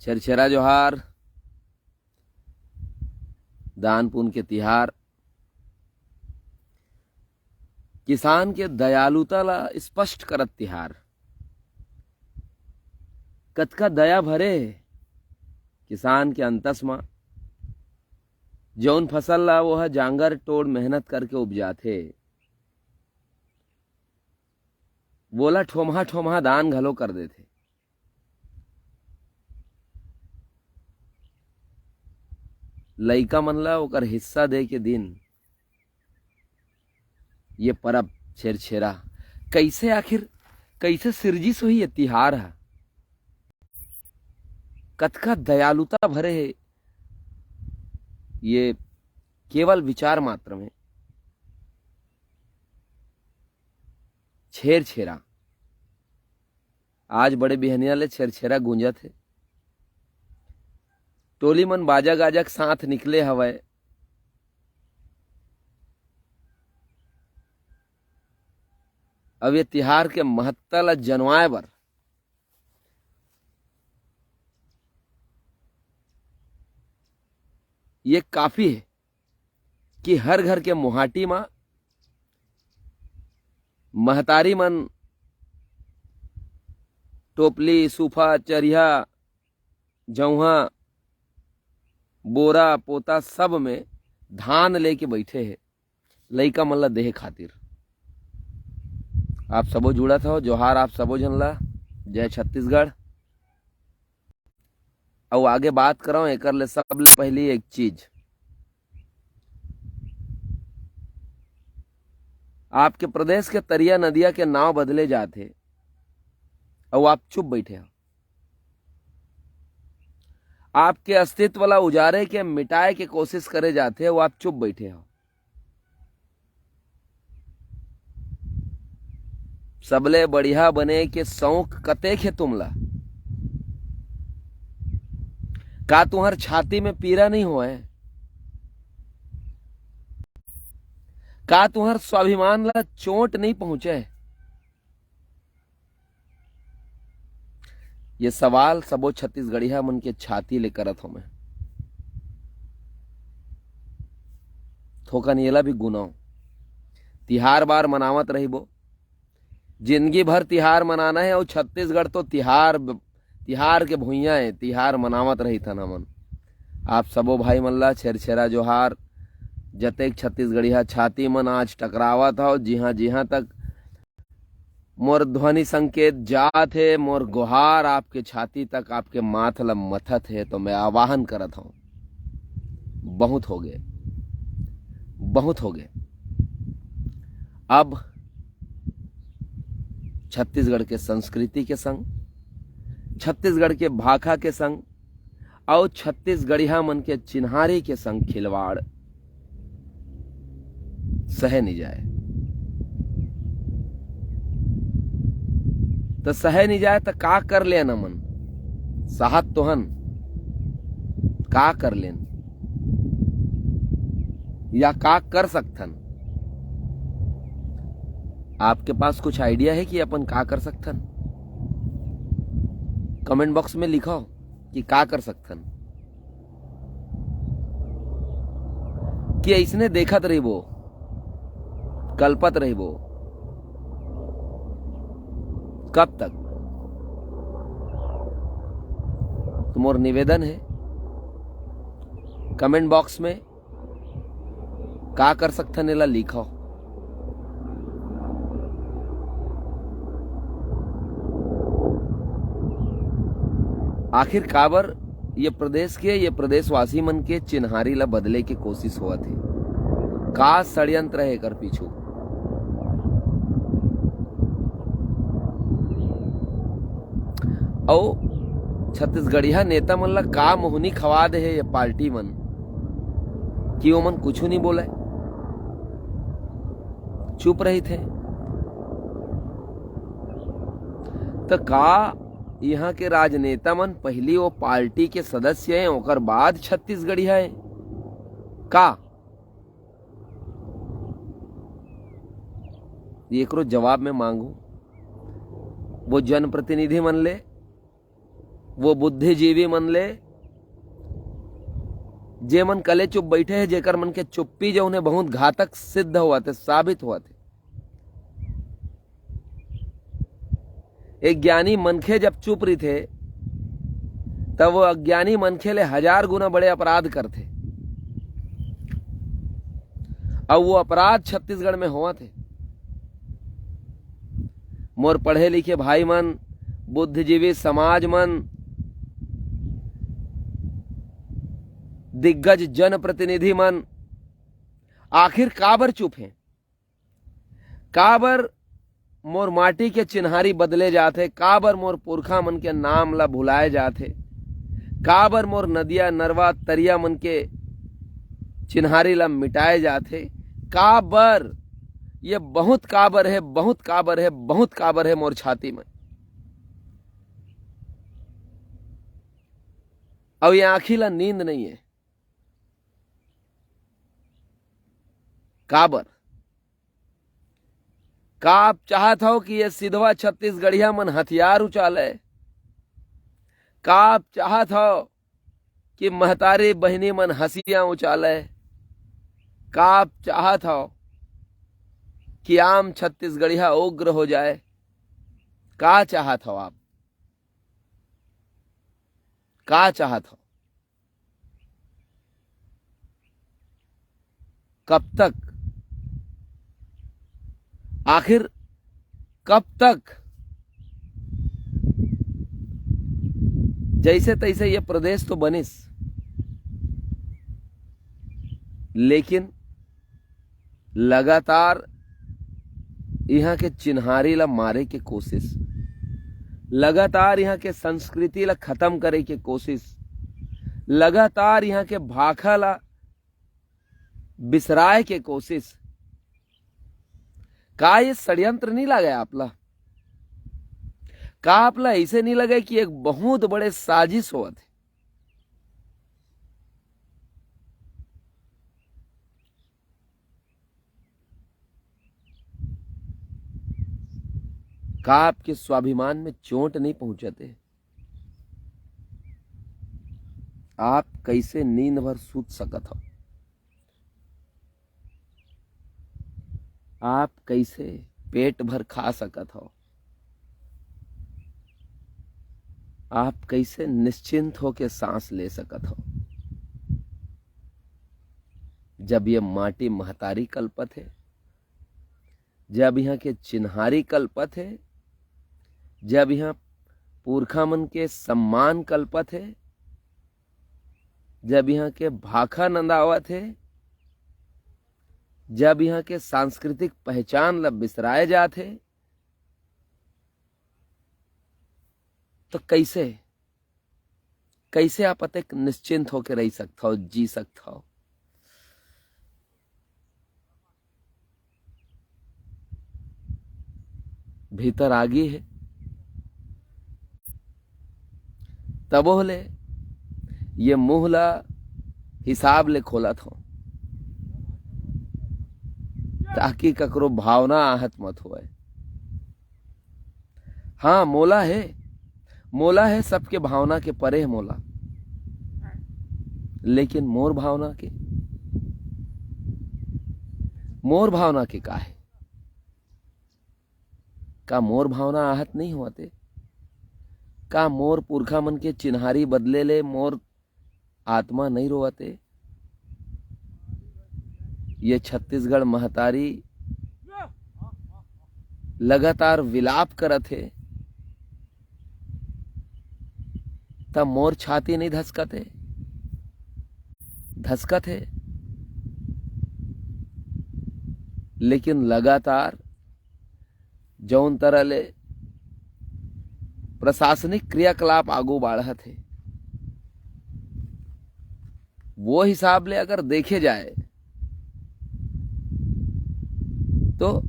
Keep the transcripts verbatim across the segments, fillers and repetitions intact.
छेरछेरा जोहार, दान पुन के तिहार, किसान के दयालुता ला स्पष्ट करत तिहार। कतका दया भरे हे किसान के अंतस म, जौन फसल ला वो ह जांगर टोड़ मेहनत करके उपजाथे, वोला ठोमहा ठोमहा दान घलो कर देथे। लइका मन ला ओकर हिस्सा दे के दिन, ये परब छेरछेरा कइसे, आखिर कइसे सिरजिस होही ये तिहार ह? कतका दयालुता भरे हे ये केवल विचार मात्र में। छेरछेरा। आज बड़े बिहनिया ले छेरछेरा गूंजत हे। टोली मन बाजा गाजा के साथ निकले हवय। अब ये तिहार के महत्ता ला जनवाए बर ये काफी हे कि हर घर के मुहाटी म महतारी मन टोपली, सूफा, चरिहा, जौंहा, बोरा, पोता सब में धान लेके बइठे हे, लइका मन ला देहे खातिर। आप सबो जुड़त हव, जोहार आप सबो झन ला, जय छत्तीसगढ़। अउ आगे बात करंव, एकर ले सबले पहिली एक चीज, आपके प्रदेश के तरिया नदिया के नाव बदले जात हे, अउ आप चुप बइठे हव। आपके अस्तित्व ला उजारे के, मिटाए के कोशिश करे जात हे, अउ आप चुप बइठे हव। सबले बढ़िया बने के शौक कतेक हे तुमला? का तुंहर छाती में पीरा नइ होय? का तुंहर स्वाभिमान ला चोट नइ पहुंचे? ये सवाल सबो छत्तीसगढ़िया मन के छाती ले करत हों मैं। थोकन येला भी गुनव। तिहार बार मनावत रहिबो, जिंदगी भर तिहार मनाना हे, अउ छत्तीसगढ़ तो तिहार, तिहार के भुइयां हे, तिहार मनावत रहिथन हमन। आप सबो भाई मन ला छेरछेरा जोहार। जतेक छत्तीसगढ़िया छाती मन आज टकरावत हव, जिहां जिहां तक मोर ध्वनि संकेत जात हे, मोर गोहार आपके छाती तक, आपके माथ ल मथत हे, तो मैं आवाहन करत हूं, बहुत हो गए, बहुत हो गए। अब छत्तीसगढ़ के संस्कृति के संग, छत्तीसगढ़ के भाखा के संग, अउ छत्तीसगढ़िया मन के चिन्हारी के संग खिलवाड़ सहे नइ जाए। त सहे नइ जाए त का कर लेन हमन? साहत तो हन, का कर लेन या का कर सकथन? आपके पास कुछ आइडिया हे कि अपन का कर सकथन? कमेंट बॉक्स में लिखव कि का कर सकथन। कि अइसने देखत रहिबो, कल्पत रहिबो, कब तक? तो मोर निवेदन हे, कमेंट बॉक्स में का कर सकथन, एला लिखव। आखिर काबर ये प्रदेश के, ये प्रदेशवासी मन के चिन्हारी ला बदले के कोशिश होवत हे? का षड्यंत्र हे एकर पीछू? अउ छत्तीसगढ़िया नेता मन ला का मोहनी खवा दे हे ये पार्टी मन कि ओमन कुछु नइ बोलय, चुप रहिथे? त का इहां के राजनेता मन पहिली वो पार्टी के सदस्य हे, ओकर बाद छत्तीसगढ़िया हे का? एकरो जवाब मैं मांगू वो जनप्रतिनिधि मन ले वो बुद्धिजीवी मन ले, जे मन कले चुप बैठे हे, जेकर मन के चुप्पी जो उन्हें बहुत घातक सिद्ध होवत हे, साबित होवत हे। एक ज्ञानी मनखे जब चुप रहिथे, तब वो अज्ञानी मनखे ले हजार गुना बड़े अपराध करथे। अउ वो अपराध छत्तीसगढ़ में होवत हे। मोर पढ़े लिखे भाई मन, बुद्धिजीवी समाज मन, दिग्गज जनप्रतिनिधि मन, आखिर काबर चुप हे? काबर मोर माटी के चिन्हारी बदले जाथे? काबर मोर पुरखा मन के नाम ला भुलाए जाथे? काबर मोर नदिया, नरवा, तरिया मन के चिन्हारी ला मिटाए जाथे? काबर? ये बहुत काबर हे, बहुत काबर हे, बहुत काबर हे मोर छाती में। अउ ये आँखी ला नींद नहीं हे। काबर? का आप चाहत हव कि ये सिधवा छत्तीसगढ़िया मन हथियार उचाले? का आप चाहत हव कि महतारी बहिनी मन हंसिया उचाले? का आप चाहत हव कि आम छत्तीसगढ़िया उग्र हो जाए? का चाहत हव आप? का चाहत हव? कब तक? आखिर कब तक? जैसे तैसे ये प्रदेश तो बनिस, लेकिन लगातार इहाँ के चिन्हारी ला मारे के कोशिश, लगातार इहाँ के संस्कृति ला खत्म करे के कोशिश, लगातार इहाँ के भाखा ला बिसराए के कोशिश। का ये षड्यंत्र नहीं लगे आप ला? का आप ला ऐसे नहीं लगे कि एक बहुत बड़े साजिश होवत हे? का आपके स्वाभिमान में चोट नहीं पहुंचत हे? आप कैसे नींद भर सूत सकत हो? आप कैसे पेट भर खा सकत हो? आप कैसे निश्चिंत होके सांस ले सकत हो? जब ये माटी महतारी कलपत हे, जब यहाँ के चिन्हारी कलपत हे, जब यहाँ पुरखा मन के सम्मान कलपत हे, जब यहाँ के भाखा नंदावत हे, जब यहाँ के सांस्कृतिक पहचान ला बिसराए जात हे, तो कैसे, कैसे आप अतेक निश्चिंत होके रह सकत हो, जी सकत हो? भीतर आगी हे, तबो ले ये मुंह ला हिसाब ले खोलत हो, ताकि ककरो भावना आहत मत होए। हाँ, मोला हे, मोला हे सबके भावना के परे हे मोला, लेकिन मोर भावना के, मोर भावना के का हे? का मोर भावना आहत नहीं होवत हे? का मोर पुरखा मन के चिन्हारी बदले ले मोर आत्मा नहीं रोवत हे? ये छत्तीसगढ़ महतारी लगातार विलाप करत हे, त मोर छाती नहीं धसकत हे? धसकत हे, लेकिन लगातार जौन तरह ले प्रशासनिक क्रियाकलाप आगू बाढ़त हे, वो हिसाब ले अगर देखे जाए, तो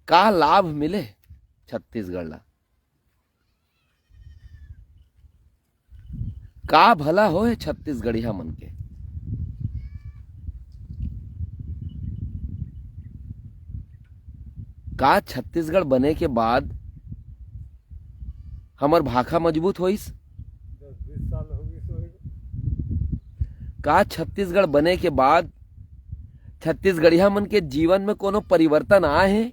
का लाभ मिले छत्तीसगढ़ ला? का भला होए छत्तीसगढ़िया मन के? का छत्तीसगढ़ बने के बाद हमर भाखा मजबूत होइस? का छत्तीसगढ़ बने के बाद छत्तीसगढ़िया मन के जीवन में कोनो परिवर्तन आए हे?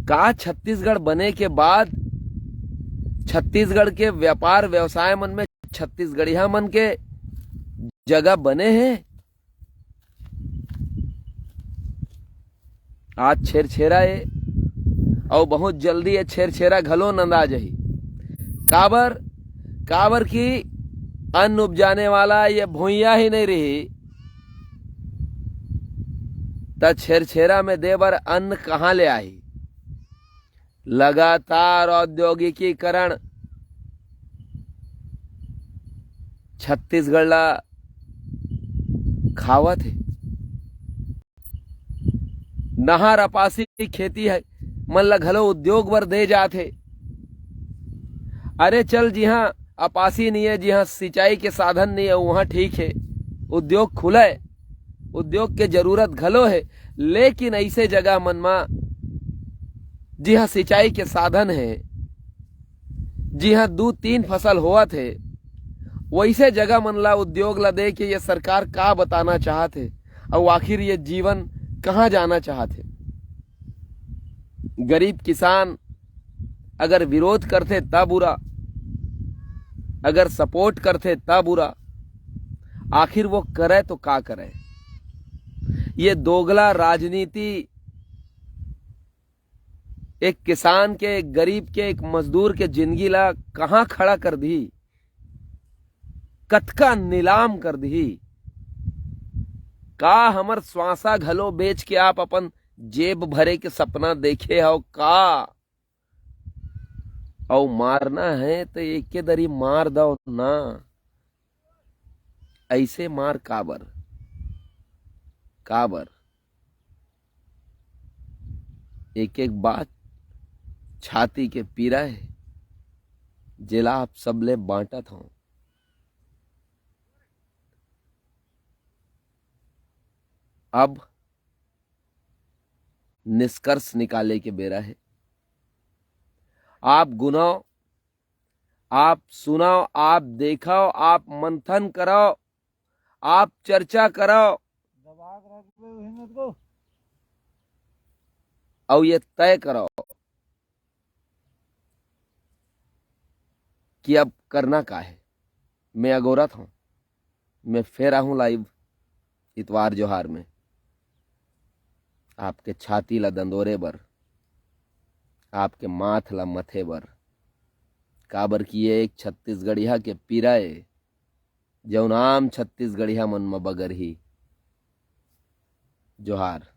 का छत्तीसगढ़ बने के बाद छत्तीसगढ़ के व्यापार व्यवसाय मन में छत्तीसगढ़िया मन के जगह बने हे? आज छेरछेरा ए, अउ बहुत जल्दी ये छेरछेरा घलो नंदा जाही। काबर? काबर कि अन्न उपजाने वाला ये भुइयां ही नहीं रही, त छेरछेरा में दे बर अन्न कहां ले आही? लगातार औद्योगिकीकरण छत्तीसगढ़ ला खावत हे। नहर अपासी खेती हे, मन ला घलो उद्योग बर दे जात हे। अरे चल, जिहां अपासी नइ हे, जिहां सिंचाई के साधन नइ हे, उहां ठीक हे, उद्योग खुले, उद्योग के जरूरत घलो हे, लेकिन ऐसे जगह मन मा जिहां सिंचाई के साधन हे, जिहां दू तीन फसल होवत हे, वैसे जगह मन ला उद्योग ला दे के ये सरकार का बताना चाहत हे, अउ आखिर ये जीवन कहां जाना चाहत हे? गरीब किसान अगर विरोध करथे त बुरा, अगर सपोर्ट करथे त बुरा, आखिर वो करे तो का करे? ये दोगला राजनीति एक किसान के, एक गरीब के, एक मजदूर के जिंदगी ला कहां खड़ा कर दी, कतका नीलाम कर दी। का हमर श्वासा घलो बेच के आप अपन जेब भरे के सपना देखे हव का? अउ मारना हे त एके दरी मार दव ना। ऐसे मार काबर? काबर? एक एक बात छाती के पीरा हे, जेला आप सबले बांटत हव। अब निष्कर्ष निकाले के बेरा हे। आप गुनव, आप सुनव, आप देखव, आप मंथन करव, आप चर्चा करव, अउ ये तय करव कि अब करना का हे। मैं अगोरत हूं, मैं फेर आहूं लाइव इतवार जोहार में, आपके छाती ला दंदोरे बर, आपके माथ ला मथे बर, काबर कि ये एक छत्तीसगढ़िया के पीरा ए, जौन आम छत्तीसगढ़िया मन म बगरही। जोहार।